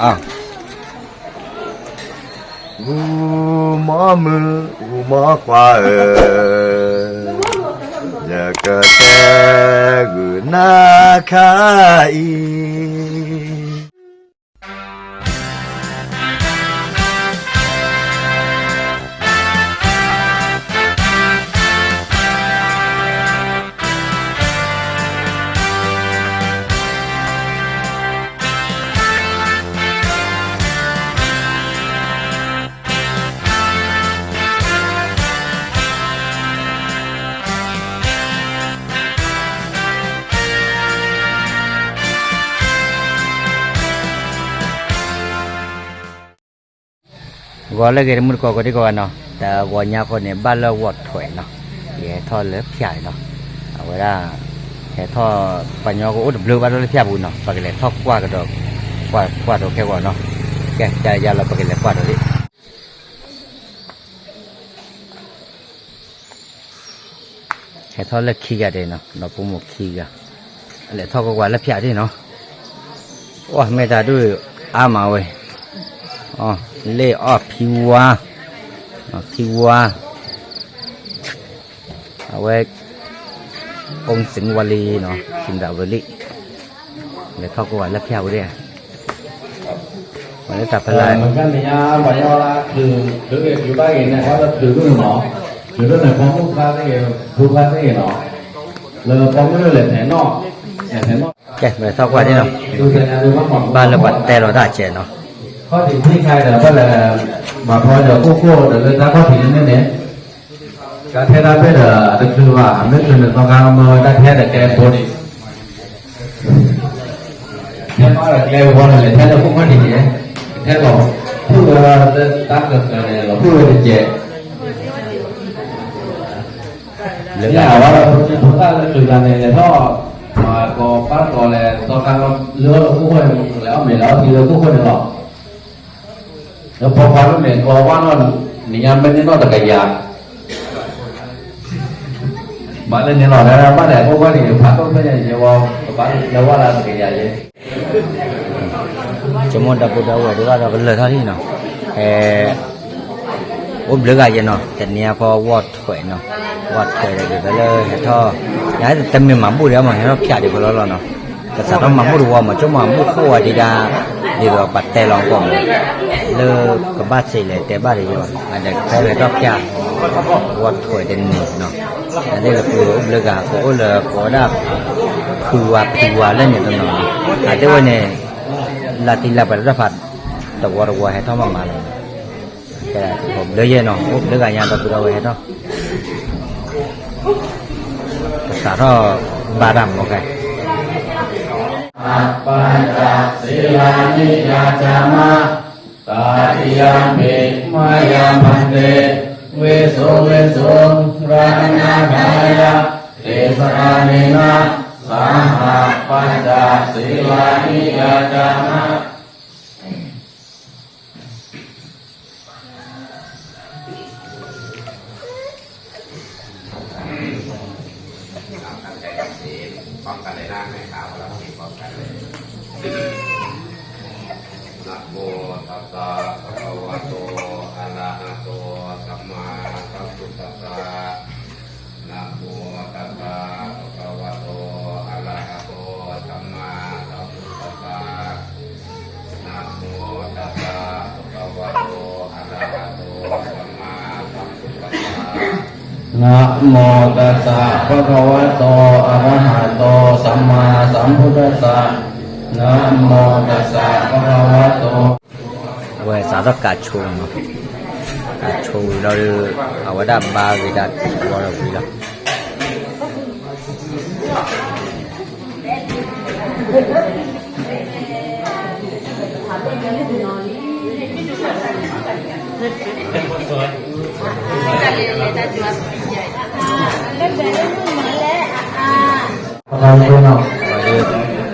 အ ဂူၤမီမုၢ် ဂူၤမီခွါဧၢ, ယကတဲဂုာ်နၤခါအံၤ. ဂီၤလၢအဂ့ၤ တမုၢ်တကိး ကိးဒံကိးဂၤနီၤ, တဂီၤညါဃီန့ၣ် ဘၣ်လၢဝီၢ်ထွဲးနီၤ, ယဟဲထီၣ်လၢဖၠၣ်နီၤ, အဝဲဒၣ် ဟဲထီၣ် ပှၤညီကအိၣ်တဘျုးဘၣ်ဒိလၢဖၠၣ်ပူၤနီၤ, ပကလဲၤထီၣ်ကွၢ်ကဒီး ကွၢ်ကွၢ်ဒီးခဲဂီၤနီၤ, ကဲ ကဲယါလီၤ ပကလဲၤကွၢ်ဒီးလံ ဟဲထီၣ်လၢခံဂၤဒဲးနီၤ, ဒီဖိမိၢ်ခံဂၤ, လဲၤထီၣ်ကွၢ်ကွၢ်လၢဖၠၣ်ဒၣ်နီၤ, အိၣ်မ့ၢ်တၢ်ဒုးအါမးဝဲ, လ့ၣ်အီၣ်ဖံဝါ, ဖံဝါ, အဝဲ အူစ့ၣ်ဝါလံနီၤ, စံဒၣ်ဝဲလံ, လဲၤထီၣ်ကွၢ်ကွၢ်လၢဖၠၣ်ပူၤဒၣ်, ဝဲလၢတၢ်ဖဲလဲၣ် မ့ၢ်ကန့ၣ်ညါ ပှၤညီလၢ ထုး ထုးက့ၤ ထုးဘၣ်က့ၤန့ၣ် ဟီလၢထုးဒိၣ်န့ၣ်မး, ထုးဒိၣ်န့ၣ် ပိာ်မုၣ်ဖျါသ့ၣ်ဂ့ၤ ဖိဖျါသ့ၣ်ဂ့ၤနီၤ, လၢပိာ်မုၣ်ဒိၣ်လဲၤဖဲးနီၣ်, လဲၤဖဲးနီၣ်, ကဲ ပထီၣ်ကွၢ်ဒၣ်နီၤ, ဘၣ်လၢပှၤတဲလီၤတၢ်ကဲးနီၤ, ခီၣ်ထံးထံၣ်ခါဒီး ဘၣ်လဲၤ မၤဖီဒီးကိၢ်ကိၢ်ဒီးလၢတၢ်ခီၣ်ထံးန့ၣ်န့ၣ်, တၢ်ထဲတၢ်ဖဲဒီး တချုးဘၣ် မ့ၢ်ချုးန့ၣ် သီခါမၢဝဲတၢ်ထဲဒီးကျဲဖိန့ၣ် ထဲမးဒီးကျဲဖိန့ၣ် လဲၤထဲလၢခိၣ်ခီၣ်ထံးန့ၣ်, ထဲလီၤဖုၣ်ဝဲလၢတၢ်ကကၢၤန့ၣ် လီၤဖုၣ်ဝဲတကဲး, လၢအဝဲဒၣ်ဖိသၣ်လၢချုးတၢ်န့ၣ် လဲၤထီၣ် မၤကီၤပၣ်ကီၤလဲၤသီခါလၢလၢခိၣ်ခီၣ်န့ၣ် လဲၤအီၣ်မ့ၤလဲၤအီထံလၢခိၣ်ခီၣ်န့ၣ်လီၤ. လၢပီၤပၤလၢမဲာ်ကီၤဝါနီၢ် နံၤညါမ့ၢ်န့ၢ်နီၢ်တကယၤ ဘၣ်လၢန့ၣ်လီၤ ဘၣ်လဲၣ် ဖိခွါန့ၣ် ဖးဒိၣ်ဖဲညါယဲဝဲ ကဘၣ်လၢဝဲလၢတကယၤယဲ ဆိကမိၣ်ဒီပုၢ်ဒီဝဲၢ်ဒံးဘၣ်ဒီးကလၢာ်ထီၣ်လံနီၤ ဟဲ အိၣ်ဘျုးဂၤယဲနီၤ တနံၤအံၤဖီဝီၢ်ထွဲးနီၤ ဝီၢ်ထွဲးဒီးလၢဟဲထီၣ် ယတမ့ၢ်မၤဘူၣ်ဒီးမ့ၢ်ဟဲထီၣ်ဖၠၣ်ဒံးကလီလီၤနီၤ ကစးထီၣ်မၤဘူၣ်တဝီမး ဆိကမိၣ်မၤဘူၣ်ဃိဝဲဒံးဒၣ် ဒ်သိးပှၤတဲလီၤကီးမး လၢကဘၣ်စံးလဲၣ်တဲဘၣ်ဒံးယဲဘၣ် အဒီးကဖဲလဲၣ်ထီၣ်ဖၠၣ် ဝီၢ်ထွဲးတနံၤနီၤ အသ့ၣ်လၢပအိၣ်ဘျုးဂၤ ကအိၣ်လၢကဝဲဒၣ် ဖုဝါဖံဝါလၢန့ၣ်တနီၤနီၤ အသ့ၣ်ဝဲန့ၣ် လၢသံလၢပှၤတဖၣ် တဝီတဝီဟဲထီၣ်မးမးလီၤ ကဲ ဘျုးယဲနီၤ အိၣ်ဘျုးဂၤညါဒီပုၢ်ဒီဝဲၢ်ဟဲထီၣ် ကစးထီၣ်ဘါတၢ်မီၤကဲ Pañca sīlāni yācāma. Tatiyampi mayaṃ bhante visuṃ visuṃ rakkhaṇatthāya tisaraṇena saha pañca sīlāni yācāma. พร้อมกันเลยนะ ให้สาวเราเองพร้อมกันเลย Namo tassa bhagavato arahato sammāsambuddhassa. Namo tassa bhagavato arahato sammāsambuddhassa. Namo tassa bhagavato arahato sammāsambuddhassa. Namo tassa bhagavato arahato sammāsambuddhassa. Namo tassa bhagavato ဝဲစးထီၣ်ကးဆိနီၤ ကးဆိဝံၤလီၤဒီး အဝဲဒၣ်ဘါဂ့ၤဒၣ်ဝီဒီးဝံၤလီၤ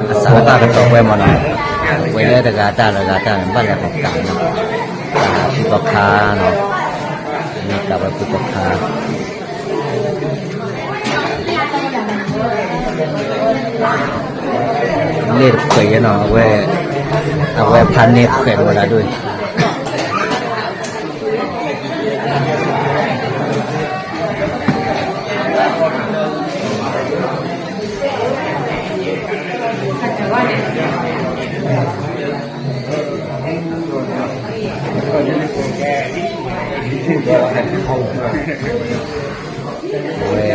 အစးထီၣ်ကတီၤဝဲမးနီၤ ဝဲလၢတဂၤတၢ်လၢဂၤတၢ်န့ၣ် ဘၣ်လဲၤပကးနီၤ ဖုသီခါနီၤ မ့ၢ်ကးဝဲဖုသီခါ လ့ၣ်တပှဲၤယဲနီၤ အဝဲ အဝဲဖးန့ၢ်ဃဲးဝဲဒၣ်ဒိၣ် ဝဲ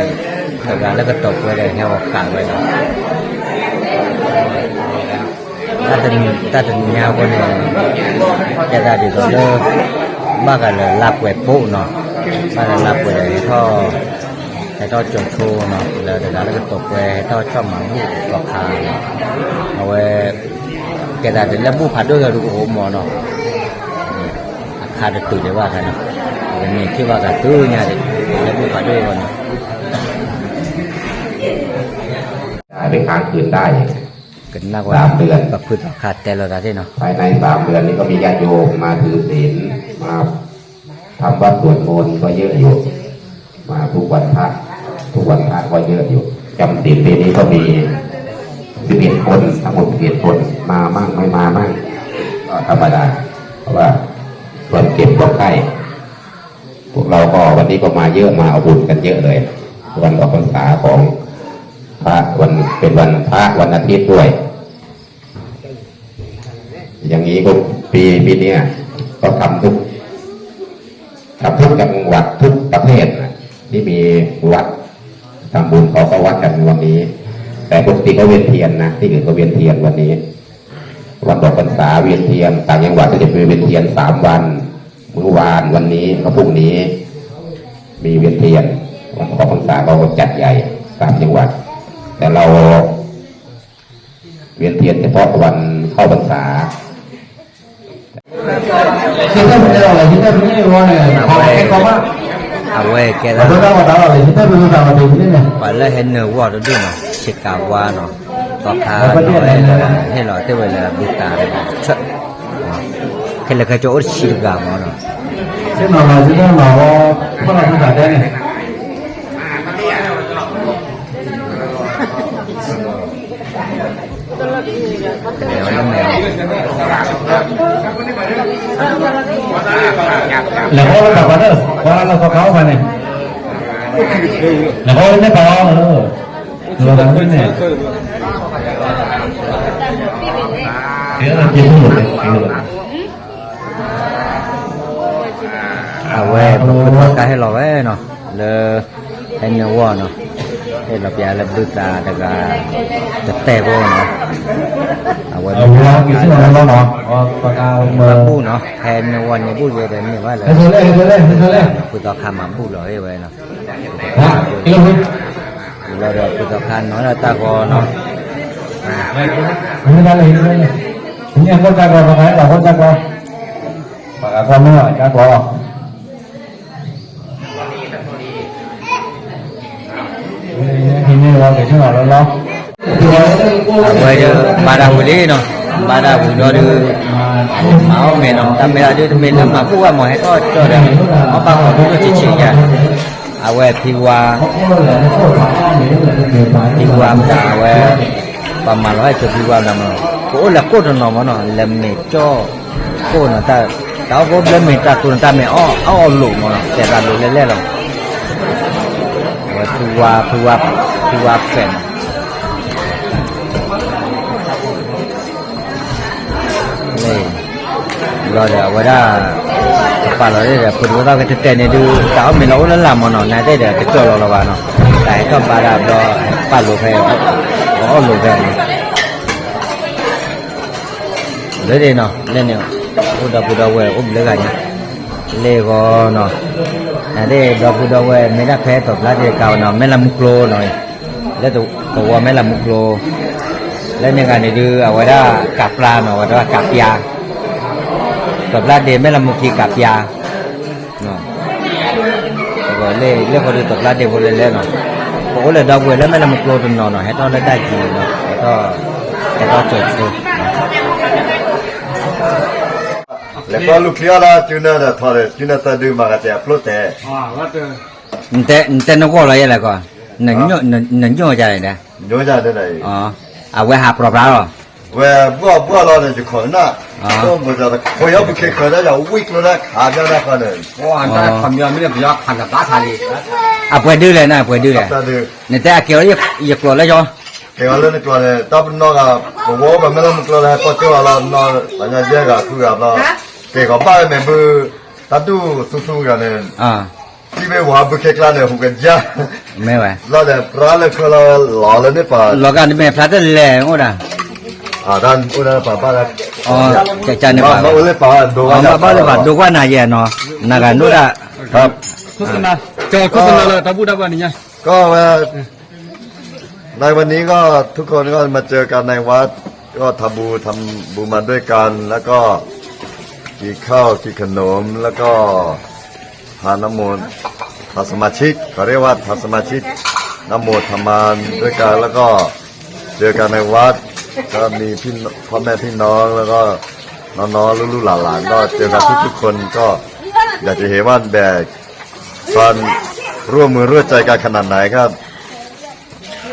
တဂၤလၢကတီၢ်ပှဲၤဒီးဟဲအီၤကးဝဲဒၣ် တၢ်တနံၤညါအဃိန့ၣ် ကဲသးဒ်သိးလၢ ဘၣ်ဃးလၢလါပှဲၤပိာ်နီၤ, ဘၣ်ဃးလါပှဲၤဒီးဟဲထီၣ် ဟဲထီၣ်ကၠီၤဆိနီၤ လၢတဂၤလၢကတီၢ်ပှဲၤဟဲထီၣ်ကၠီၣ်မၤဘူၣ်သီခါနီၤ, အဝဲ ကဲသးဒ်လၢဘူၣ်ဖးဒိၣ်ဟဲဒုးကအိၣ်မးနီၤ, အခါတတုၤဒံးဘၣ်ခါန့ၣ်, ပကန့ၢ်ထံၣ်ဘၣ်သးတုၤညါဒံး လၢဘူၣ်ဖးဒိၣ်အဂီၢ်န့ၣ် ไปค้างคืนได้ ကနၣ်ဝဲ สามเดือน ပဖုသီခါတဲလီၤတၢ်သ့ၣ်နီၤ ภายในสามเดือนนี้ก็มีญาติโยมมาถือศีล มาทำวัตรสวดมนต์ก็เยอะอยู่ มาทุกวันพระ ทุกวันพระก็เยอะอยู่ จำศีลปีนี้ก็มีสิบเอ็ดคน ทั้งหมดสิบเอ็ดคน มามั่งไม่มามั่ง ก็ธรรมดา เพราะว่าคนเจ็บคนไข้ พวกเราก็วันนี้ก็มาเยอะ มาเอาบุญกันเยอะเลย วันออกพรรษาของพระ วัน เป็นวันพระวันอาทิตย์ด้วย อย่างนี้ก็ปี ปีเนี้ย ก็ทำทุก ทำทุกจังหวัดทุกประเทศนะ ที่มีวัดทำบุญเขาก็วัดกันวันนี้ แต่ปกติเขาเวียนเทียนนะ ที่อื่นเขาเวียนเทียนวันนี้ วันออกพรรษาเวียนเทียน ต่างจังหวัดก็จะมีเวียนเทียนสามวัน เมื่อวาน วันนี้ แล้วพรุ่งนี้ มีเวียนเทียน วันออกพรรษาเราจัดใหญ่ สามจังหวัด แต่เรา เวียนเทียนเฉพาะวันเข้าพรรษา အဝဲကဲဒၣ် ပှၤလၢဟဲနုာ်ဝီတဒူၣ်နီၤ ဆ့ကၤဝါနီၤ သီခါနီၤ ဟဲလီၤတဲဝဲလၢဘုသးတဂၤတဆၢ ခဲလၢာ်ခဲဆ့အိၣ်တဆံတဂၤမးနီၤ လဲၤဃီလၢတၢ်ပှၤဒၢၣ် ပှၤလၢသီခါအိၣ်ဖဲန့ၣ် လဲၤဃီလၢန့ၣ်ပှၤအီၤ လီၤသးန့ၣ် ကဲလၢက့ၤထူၣ်လိာ် က့ၤလိာ် အဝဲပကထီၣ်ကါဟဲလီၤဝဲနီၤ လၢ ဟဲနုာ်ဝီနီၤ ဟဲလီၤပျးလၢဘုသးတဂၤ တတဲဖိနီၤ အဝဲမၤဘူၣ်နီၤ ဟဲနုာ်ဝီန့ၣ်ဘူၣ်ယဲဒီးန့ၢ်ဘၣ်လၢ ဖုသီခါမၤဘူၣ်လီၤဟဲဝဲနီၤ လီၤဒီး ဖုသီခါနီၤလၢတၢ်ဂီၤနီၤ မ့ၢ်တၢ်လၢ မ့ၢ်အဃိတၢ်ဂီၤ ပှၤဂၤဟဲလီၤအဃိတၢ်ဂီၤ ပှၤဂၤကီမ့ၢ်အီၤတၢ်ဂီၤ ဟံးန့ၢ်ဝဲက့ၤဆ့ၣ်နီၤလီၤလီၤ အဝဲဒၣ် ဘါဒၣ်ဝံၤလံနီၤ ဘါဒၣ်ဝံၤဒီးဒုး မၤအီၣ်မဲာ်နီၤ တၢ်မဲာ်ဒၣ်ဒုး တမ့ၢ်လၢမၤဘူၣ်ဘၣ်မး ဟဲထီၣ်ကၠီၣ်ဒီး အီၣ်ဘၣ်ဃီၤဒုးဒိၣ်ဆံးဆံးယါ အဝဲဖံဝါ ဖံဝါမတၤအဝဲ ပှၤမၤလီၤဟဲဆိဖံဝါမတၤမး ကအိၣ်လၢကိၣ်တနီၤမးနီၤ လၢမဲာ်ကၠီၣ် ကိၣ်နီၤ တၢ် တၢ်အိၣ်ကိၣ်ဘျၢမ့ၢ်တၢ်တိၢ်န့ၣ် တၢ်မ့ၢ်အီၣ်အီၣ်အီၣ်လိာ်မးနီၤ တဲသးလိာ်လဲၣ်လဲၣ်လီၤ အဝဲဖုဝါ ဖုဝါ ဖုဝါဖဲးနီၤ လီၤဒီးအဝဲဒၣ် ကပာ်လီၤဒီး ဖိဒိၣ်သၣ်ကတဲတဲန့ၣ်ဒုး တၢ်အီၣ်မ့ၤလီၤအိၣ်လၢလာ်မးနီၤ နတဲဒီးကကၠီၣ်လီၤလီၤဘၣ်နီၤ တၢ်ဟဲထီၣ်ဘါဒၣ်ဘျီ ပာ်လိာ်ဖဲ အီၣ်လိာ်ဖဲန့ၣ် လၢဒ်နီၤ လၢန့ၣ် အိၣ်ဒီပုၢ်ဒီဝဲၢ်အိၣ်ဘျၢဂၤညါ လၢဂီၤနီၤ နတဲဒီပုၢ်ဒီဝဲၢ် မ့ၢ်ဒၣ်ဖဲတီၢ်ဖျါဒ့တကးနီၤ မဲၢ်လၢမူကျိနီၤ လၢသဝီမဲၢ်လၢမူကျိ လၢန့ၣ်ဂၤန့ၣ်ဒုး အဝဲဒၣ်ကးပျါနီၤ အဝဲဒၣ်ကးပျါ တီၢ်ဖျါဒ့မဲၢ်လၢမူခံကးပျါ လၢဃီဒုးတီၢ်ဖျါဒ့ဖိလဲၤလဲၣ်နီၤ ပအိၣ်လၢဒီပုၢ်ဝဲၢ်လၢမဲၢ်လၢမူကျိတနီၤနီၤ ဟဲထီၣ်လၢတၢ်ယံၤနီၤ ဟဲထီၣ် ဟဲထီၣ်ကၠီၤဆိ လဲၤကွၢ်လူၤချံအီၣ်လၢကၠူနၢဒီးထီဒီး ကၠူနၢသၢဒုမၤကတဲအဖျိတဲာ် နတဲနဂီၢ်လီၤယဲလဲၣ်ကီး နညိၣ်ယၤလဲၣ်ဒီး အဝဲဟးပြီၤဖျါလီၤ ဝဲဘှီၣ်ဘှီၣ်လီၤန့ၣ် ယခိၣ်နၢ်, ခိၣ်ယီၢ်ဘုခ့ခၢၤတၢ်ယၤဝံၣ်ကျိတၢ်ခးဘၣ်တၢ်ခီန့ၣ်, ခီမီမ့ၢ်ပယီၤခးနဘၣ်ခးလံ, အပှဲၤဒုလဲၣ်နၤ အပှဲၤဒုလဲၣ်, နတဲအကဲဝဲယကျိာ်လၢယီၤ, ကဲဝဲလၢနကျိာ်န့ၣ် တၢ်ပနီၢ်ဂၤ, ပဝဲပမ့ၢ်လၢမုၢ်ကျိာ်လၢဟဲကီၢ်ကၠိၣ်ဂၤလီၤနီၤ, ပှၤညီယဲၢ်ဂၤဃုဂၤဘျီ, ကဲၤခီဘၣ်ဝဲမ့ၢ်ဘု, တၢ်ဒူၣ်သူသူဂၤန့ၣ်, တံၢ်မ့ၢ်ဝၤဘုခ့ကျါန့ၣ် ဟူးကယၢ်, မ့ၢ်ဝဲ, လီၤဒီးပြၢလၢခၢလီၤလီၤလၢန့ၣ်ပၤ, လီၤဂာ်တမ့ၢ်ဖျါတလဲၣ်အိၣ်ဒၣ်, တၢ်အိၣ်ဒၣ်ပၤဘၣ်, ကန့ၣ်ပၤ, မ့ၢ်အိၣ်လၢပၤ, မ့ၢ်ဘၣ်လၢပၤဒိကွၢ်နၤယဲၢ်နီၤ, နဂၤနိၣ်ဒၣ်, ခိၣ်စနၢလၢတၢ်ဘူၣ်တၢ်ဘါနံၤညါ, ကီဝဲ ในวันนี้ก็ทุกคนก็มาเจอกันในวัด ก็ทำบุญทำบุญมาด้วยกัน แล้วก็กินข้าวกินขนม แล้วก็ทานน้ำมนต์ทานสมาชิก เขาเรียกว่าทานสมาชิก น้ำมนต์ทำมานด้วยกัน แล้วก็เจอกันในวัด ก็มีพี่พ่อแม่พี่น้อง แล้วก็น้องๆลูกๆหลานๆก็เจอกันทุกๆคน ก็อยากจะเห็นว่าแบก ความร่วมมือร่วมใจกันขนาดไหนครับ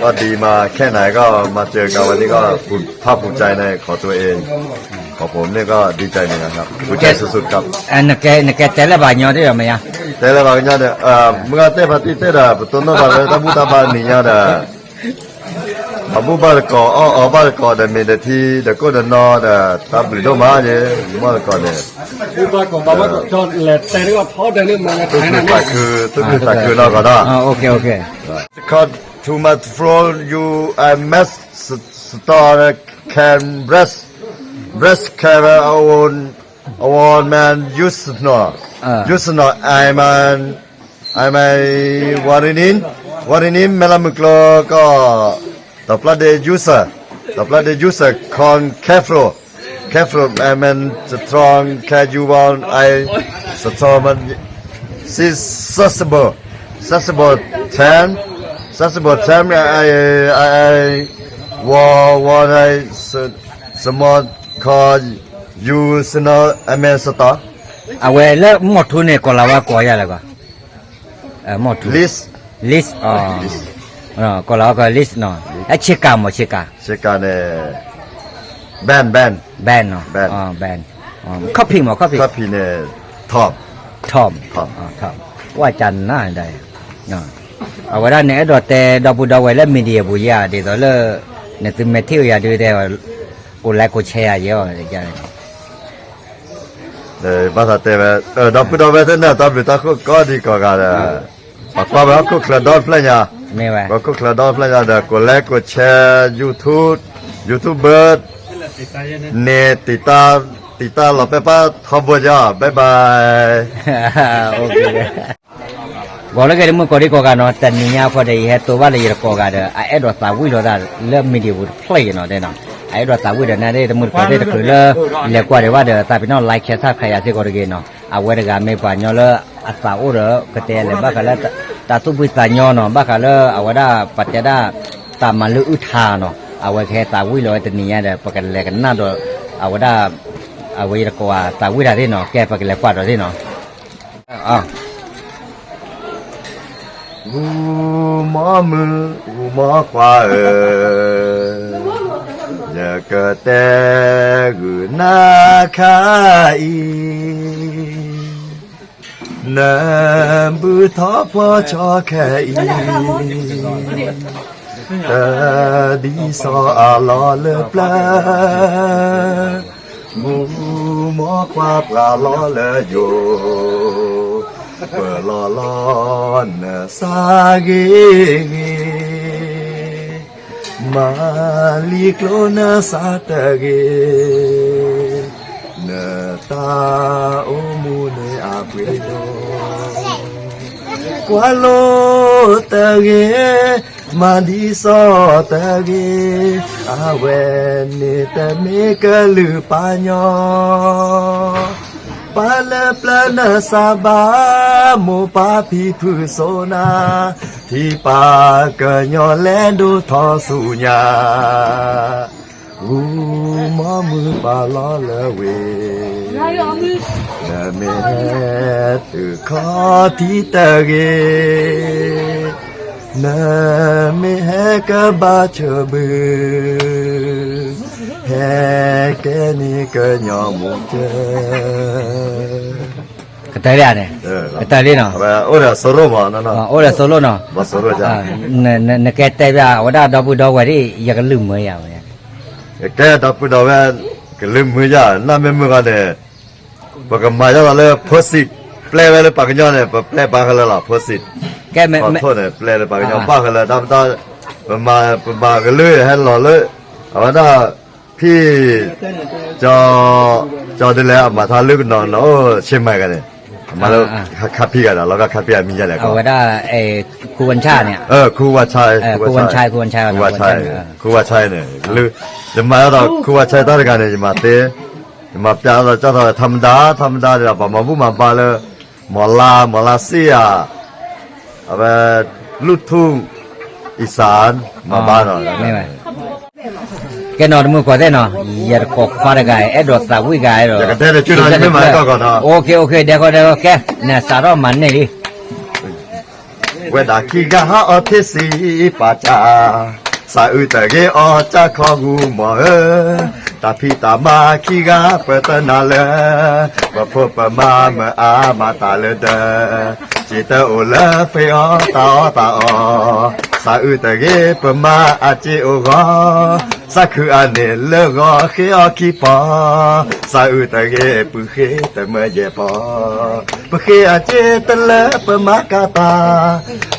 ก็ดีมาแค่ไหนก็มาเจอกันวันนี้ก็ภูมิภาคภูมิใจในของตัวเอง ของผมเนี่ยก็ดีใจเหมือนกันครับ ภูมิใจสุดๆครับ နကဲတဲလၢၤဘၣ်ညီတ့ၢ်ဒီးမ့ၢ်ဧါ, တဲလၢၤဘၣ်ကညီဒီး မုၢ်ဂၤတဲဖးတံၢ်တဲဒီး ပတိၢ်နီၣ်ဘၣ်လၢတၢ်ဘူၣ်တၢ်ဘါနံၤညါဒီး အဘူၣ်ဘၣ်တကိး အီၣ်အီဘၣ်တကိးဒီး မ့ၢ်ဒီးထံဒီးကိၣ်ဒီးနီၤဒီး တၢ်ဘျုးဒိၣ်မးယဲ မုၢ်တကိးန့ၣ် သူၣ်ခုသးခု သူၣ်ခုသးခုနီၢ်ကီၢ်ဒီး Come to my floor, you, I must store can breast, breast care, I want, I want man use no, use no, I man, I man, what in, what in, မဲလၢမုၢ်ကျိကီၢ် the blood juicer, the blood juicer, corn careful, careful, I mean, strong, can you want, I, strong, man, see, sensible, sensible, ten, sensible, ten, I, I, I, want, want, I, small, call, you, no, I mean, stop. အဝဲလၢမီၢ်ထူန့ၣ် ကီၢ်လၤဝါကိးယၤလၢၤဘၣ်, မီၢ်ထူ, list, list, ကီၢ်လၤဝါကိး list နီၤ, အဆ့ကၤမ့ၢ်ဆ့ကၤ, ဆ့ကၤန့ၣ် ban, ban, ban နီၤ, ban, coffee မ့ၢ် coffee, coffee န့ၣ် tom, tom, tom, ဝဲကနၤဒၣ်, အဝဲဒၣ်န့ၣ် အဲၣ်ဒိးတဲဒီပုၢ်ဒီဝဲၢ်လၢ media ပူၤယၤ ဒ်သိးလၢ နသုမ့ၢ်ထံၣ်အိၣ်ယၤဒုးတဲ ကိးလဲကိးဆဲယၤယဲအီၤ, ဘၣ်သးတဲဝဲ, ဒီပုၢ်ဒီဝဲၢ်သ့ၣ်န့ၣ် တၢ်ဘျုးတၢ်ဃိၣ်ကိးဒံးကိးဂၤဒီး, ပကွၢ်ဝဲဟီၣ်ခိၣ်ချၢဒီဖျၢၣ်ညါ, ပှၤဟီၣ်ခိၣ်ချၢဒီဖျၢၣ်ညါဒီး ကိးလဲကိးဆဲ YouTube, YouTuber န့ၣ် တံတၢ်လီၤပဲၢ်ပၢ်ထီဘိယါ, bye bye. ဂီၤလၢဂ့ၤတမုၢ်ကိးဒံးကိးဂၤနီၤ, တနံၤညါဃီဒီး ယဟဲတိၢ်ဘၣ်လၢယတကိးဂၤဒီး အအဲၣ်ဒိးသးဝံၣ်လိာ်သးလၢ media ပူၤတဖျၢၣ်အံၤနီၤ, တဲနီၤ, အအဲၣ်ဒိးသးဝံၣ်ဒီး နၤဒ်တမုၢ်တကိးသ့ၣ်တချုးလၢ လဲၤကွၢ်ဒံးဘၣ်ဒီး သးပ့ၤနီၣ် like share subscribe ယၤစ့ၢ်ကီးတဂ့ၤနီၤ, အဝဲတဂၤမ့ၢ်ပှၤညီလၢအသးအိၣ်ဒီး ကတဲလဲၤဘၣ်ဃးလၢ တၢ်သူၣ်ဖှံသးညီနီၤ, ဘၣ်ဃးလၢအဝဲဒၣ်ပတဲဒၣ် တၢ်မၤလုၢ်အုၣ်ထါနီၤ, အဝဲကဟဲသးဝံၣ်လိာ်ဝဲတနံၤညါဒီး ပကလဲၤကနၣ်ဒီး အဝဲဒၣ် အဝဲယတကိးသးဝံၣ်တၢ်သ့ၣ်နီၤ, ကဲပကလဲၤကွၢ်ဒီးသ့ၣ်နီၤ. ဂုၢ်မီမုၢ် ဂုၢ်မီခွါဧၢ, ယကတဲဂုာ်နၤခါအံၤ, နဘုထီၣ်ဖီဆီခဲအံၤ, တဒ်စီအလီၢ်လၢပျၢၤ မူမီခွါပှၤလီၤလၢယိာ်, ပလီၤလီၤနသးဂ့ၤဂ့ၤ, မၤလံၤကျိနသးတဂ့ၤ, နတၢ်အိၣ်မူန့ၣ်အပှ့ၤဒိၣ် ကွၢ်လိတဂ့ၤ, မၤဒ်စီတဂ့ၤ, အဝဲန့ၣ်တမ့ၢ်ကလုၢ်ပာ်ညီ, ပာ်လၢပျၢၤနသးဘၣ်, မိၢ်ပၢ်ဖံဖုစိၤနၤ, ထံပာ်ကညီလဲၤဒိၣ်ထီၣ်ဆူညါ ဂုၢ်မီမုၢ်ပာ်လီၤလၢဝ့ၢ်, နမ့ၢ်ဟဲတုၤခီၣ်ထံးတဂ့ၤ, နမ့ၢ်ဟဲကဘၣ်ဆၢဘု ကဲန့ၣ်ကညီမူကဲ ကတၢၢ်လံဧါန့ၣ်, ကတၢၢ်လံနီၤ, အိၣ်ဒီး solo မး, အိၣ်ဒီး solo နီၤ, နကဲတဲဘၣ် အဝဲဒၣ်ဒီပုၢ်ဒီဝဲၢ်ဒ် ယကလုၢ်မုာ်ယၤဝဲ, ကဲဒီပုၢ်ဒီဝဲၢ် ကလုၢ်မုာ်ယၤ နမ့ၢ်မုာ်ဂီၢ်န့ၣ် ပကမၤယါလီၤလၢ Percy ပျဲဝဲလၢပှၤကညီန့ၣ် ပပျဲဘၣ်ဃီလၢလီၤ Percy ခီၣ်ထိၣ်န့ၣ် ပျဲလၢပှၤကညီဘၣ်ဃီလၢ တၢ်ပတၢ် ပမၤ ပမၤကလုၢ်ဟဲလီၤလၢ အဝဲဒၣ် ဖံ ကၠီ ကၠီဒ်လဲၣ် အမၤထါလၢကနီၤနီၤ ဆ့မၤဂၤန့ၣ် အမၤလၢ ခါဖံဂၤဒီး လီၤဂာ်ခါဖံဂၤမံၤယါလဲၣ် အဝဲဒၣ် ခူဝါဆါန့ၣ်, ခူဝါဆါ, ခူဝါဆါ, ခူဝါဆါန့ၣ် ယမၤဒ်သိး ခူဝါဆါတၢ်တဂၤန့ၣ် ယမၤသ့, ယမၤပျဲဒီး ကၠီထီၣ် ထါမဒါ ထါမဒါဒီး ပှၤမၤဘူၣ်မၤဘါလၢ မီၤလါ မီၤလါစ့ဧါ, အဝဲ လူထု အံသၣ် မၤဘါနီၤ ကဲနီၤတမုၢ်ကီၢ်သ့ၣ်နီၤ, ယတကိးခွါတဂၤ အဲၣ်ဒိးသးဝံၣ်ဂၤအဲၣ်ဒိး, ယကတဲတကၠူနီၤ ယမ့ၢ်မၤကီၢ်ကီၢ်နီၤ, အိၣ်ခ့ အိၣ်ခ့ ဒဲကီဒဲကီကဲ, နစးထီၣ်မၤန့ၢ်လံ, ဝဲဒၣ်ခံဂၤဟးအီထံဆံးပာ်စၢ်, စးအုးတဂ့ၤအီၤစၢ်ခီဂူာ်မီၤဧၢ, တၢ်ဖံးတၢ်မၤခံဂၤပတနၢ်လၢ, ပဖိပမါမၢအါမၤတၢ်လၢဒၢး စ့တအိၣ်လၢဖှ့အီၣ်တၢ်အီၣ်တၢ်အီ, စးအုးတဂ့ၤပမၤအစ့အိၣ်ဂီၤ, စးခုအန့ၣ်လၢဂီၤဃ့အီၣ်ခံပီၤ, စးအုးတဂ့ၤပုၢ်ဃ့တမၢယဲၢ်ပီၤ, ပဃ့အစ့တလၢပမၤကၤတၢ်,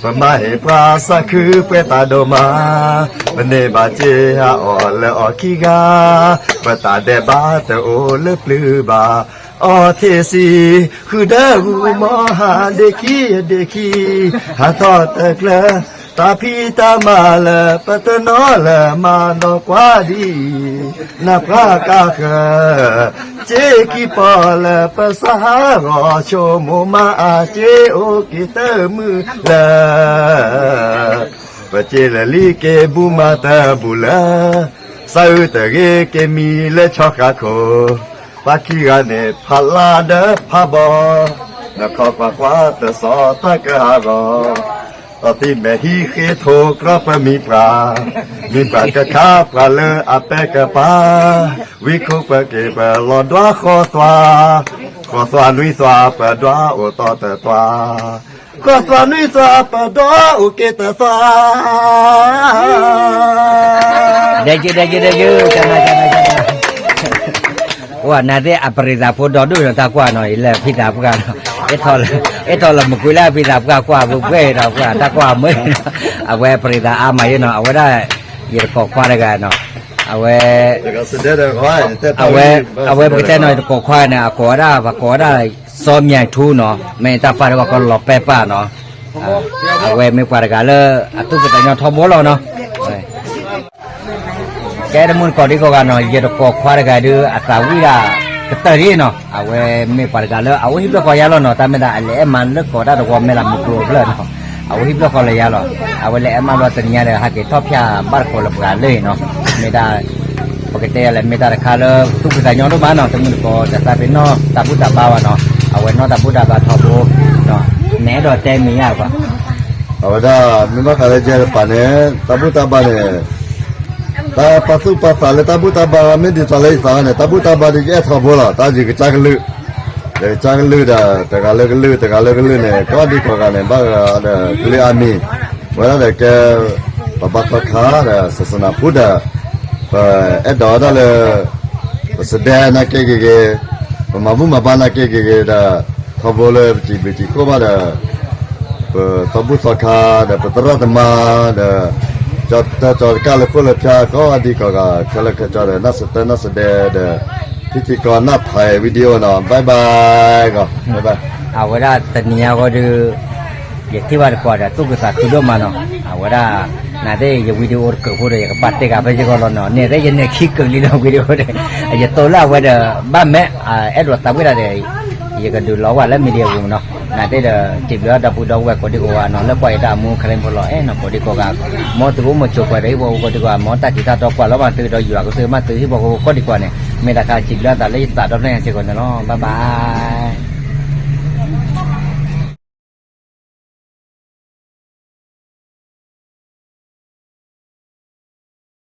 ပမၤဟ့ၣ်ပှၤစးခုပှဲၤတၢ်ဒိၣ်မး, ပန့ၢ်ဘၣ်စ့ဟးအီၣ်လၢအီၤခံဂၤ, ပတၢ်ဒဲးဘးတအိၣ်လၢပျုၤဘၣ် အီထံဆံး ဃုာ်ဒီးဂူာ်မီၤ ဟးဒ့ခံဒ့ခံ ဟးထီၣ်တကျၢၤ တၢ်ဖံးတၢ်မၤလၢပတနီၤလၢၤ မၤဒီးကွၢ်ဒ်အံၤ နၢ်ပှၤကါဃၢၤ စ့ခံပီၤလၢပစးဟးဂီၤ ဆိကမိၣ်မၤအစ့အိၣ်က့ၤတမုာ်လၢ ပစ့လၢလံက့ၤဘူးမၤတဘူးလၢ စးအုးတဂ့ၤက့ၤမံလၢဆီဃာ်ခိၣ်, ပှၤခံဂၤန့ၣ်ဖးလါဒီးဖးဘီ, နခီကွၢ်ကွၢ်တစီၤတၢ်ကဟးဂီၤ, ဒီးသံမဲာ်ဟံးဃ့ထိၣ်ကြီပမံပှၤ, မံပှၤကခါပှၤလၢအပဲကပၤ, ဝံခိၣ်ပက့ၤပလီၤဒွးဃီသွါ, ဃီသွါနွံသွါပဒွးအိၣ်တီတသွါ ဃီသွါနွံသွါပဒွးအိၣ်က့ၤတသွါ ဒဲက့ ဒဲက့ ဒဲက့ ကနၤ ကနၤ ကနၤ အိၣ်နသ့ၣ်အပရံသးဖိဒီဒူၣ်ဒီးတၢ်ကွၢ်နီၤ ယလဲၤဖံသးပှၢ်နီၤ အဲၣ်ထီၣ်လၢမကွံလၢအဖံသးပှၢ်ကွၢ် ပှဲၤဒီးပှၢ်တၢ်ကွၢ်မ့ၢ် အဝဲပရံသးအါမးယဲနီၤ အဝဲဒၣ် ယတကိးခွါတဂၤနီၤ အဝဲ အဝဲ အဝဲပကတဲနီၤ ယတကိးခွါန့ၣ် အကိးဝဲဒၣ် ပှၤကိးဝဲဒၣ် စီၤမြိုင်ထူနီၤ မ့ၢ်တၢ်ပာ်တဘၣ်ကီလီၤပဲပာ်နီၤ အဝဲမ့ၢ်ပှၤတဂၤလၢ အသူၣ်ဖှံသးညီထီဘိလီၤနီၤ ကဲတမုၢ်တကိးဒံးကိးဂၤနီၤ ယတကိးခွါတဂၤဒုး အသးဝံၣ်ဒၣ်ကတၢၢ်ဒ်နီၤ အဝဲမ့ၢ်ပှၤတဂၤလၢ အဝဲဟံၣ်ဖျၢၣ်ဃီယါလီၤနီၤ တၢ်မ့ၢ်ဒၣ်အလဲၤအဲၣ်မးလၢကိးတၢ်တဝီမဲာ်လးမူကျိၤဖျၢၣ်နီၤ အဝဲဟံၣ်ဖျၢၣ်ဃီလၢယါလီၤ အဝဲလဲၤအဲၣ်မးဘျီတနံၤညါဒီး ဟးက့ၤထီၣ်ဖၠၣ်ဘၣ်တကိးလၢပှၤလၢအံၤနီၤ မ့ၢ်ဒၣ် ပကတဲယၤလဲၣ် မ့ၢ်တၢ်တခါလၢ သူၣ်ဖှံသးညီဒိၣ်မးနီၤ တမုၢ်တကိး တသးပ့ၤနီၣ်တၢ်ဘူၣ်တၢ်ဘါဘၣ်နီၤ အဝဲနီၣ်တၢ်ဘူၣ်တၢ်ဘါထီဘိ နအဲၣ်ဒိးတဲမံၤယါကွၢ် အဝဲဒၣ် မ့ၢ်ဘၣ်ဃးလၢယဲတပၤန့ၣ် တၢ်ဘူၣ်တၢ်ဘါန့ၣ် တၢ်ပာ်သူၣ်ပာ်သးလၢတၢ်ဘူၣ်တၢ်ဘါ မ့ၢ်ဒ်သိးလၢယသးန့ၣ် တၢ်ဘူၣ်တၢ်ဘါဒီးယအဲၣ်ထီဘိလီၤ တၢ်ယကစၢ်ကလုၢ် ယကစၢ်ကလုၢ်ဒီး တဂၤလၢကလုၢ် တဂၤလၢကလုၢ်န့ၣ် ကိးဒံးကိးဂၤန့ၣ် ဘၣ်ဂၤဒီးကလုၢ်အါမံၤ ဝဲဒၣ်ဒီးကဲ ပဘါသီခါဒီး စၢစနၢ်ဖူဒီး ပအဲၣ်ဒိးဝဲဒၣ်လၢ ပစဒဲနာ်က့ဂ့ၤဂ့ၤ ပမၤဘူၣ်မၤဘါနာ်က့ဂ့ၤဂ့ၤဒီး ထီဘိလၢပစံးဘျုးစံးဖှိၣ်ဘၣ်ဒီး ပသီဘူၣ်သီခါဒီး ပသရၣ်သမါဒီး ကၠီတၢ်ကၠီတကၢ်လၢခိၣ်လၢဖၠါ ကိးဒံးကိးဂၤ ခဲလၢာ်ခဲဆ့ဒီး နၢ်စတၢၢ်နၢ်စဒဲဒီး ထံထံကီၢ်နၢ်ဖး video နီၤ bye bye ကီး bye bye အဝဲဒၣ်တနံၤညါဃီဒီး ယထံၣ်ဘၣ်တကိးဒီး သူၣ်ကသးခုဒိၣ်မးနီၤ အဝဲဒၣ် နသ့ၣ်ယ video တကၢၢ်ဖိဒီး ယကဘၣ်တဲဂၤဖဲယဂီၢ်လီၤနီၤ န့ၣ်သ့ၣ်ယနဲၣ်ခံကၢၢ်လံဒီး video ဒီး ယတိၢ်လၢအဝဲဒီး ဘၣ်မဲာ် အဲၣ်ဒိးသးဝံၣ်ဒၣ်ဒီး ယကဒုးလီၤဝဲလၢ media ပူၤမးနီၤ နသ့ၣ်ဒီး စံးဘျုးဒီပုၢ်ဒီဝဲၢ်ကိးဒံးကိးဂၤနီၤ လၢကွၢ်ယတၢ်အမူ ခရံာ်ဖိလီၤ အဲၣ်နီၤကိးဒံးကိးဂၤ မ်သုကအိၣ်မုာ်ဆိးပၢၤဒီးဟံၣ်ဖိဃီဖိကိးဒံးကိးဂၤ မ်တၢ်တံၤတၢ်တီကွၢ်လီၤဘၣ်သုဒီးယွၤကသုမၤသုဟံၣ်ဖိဃီဖိကိးဒံးကိးဂၤန့ၣ် မ့ၢ်တၢ်ခါစံးဘျုးသးလၢယသးဒီဖျၢၣ်ညါစ့ၢ်ကီးန့ၣ်လီၤ bye bye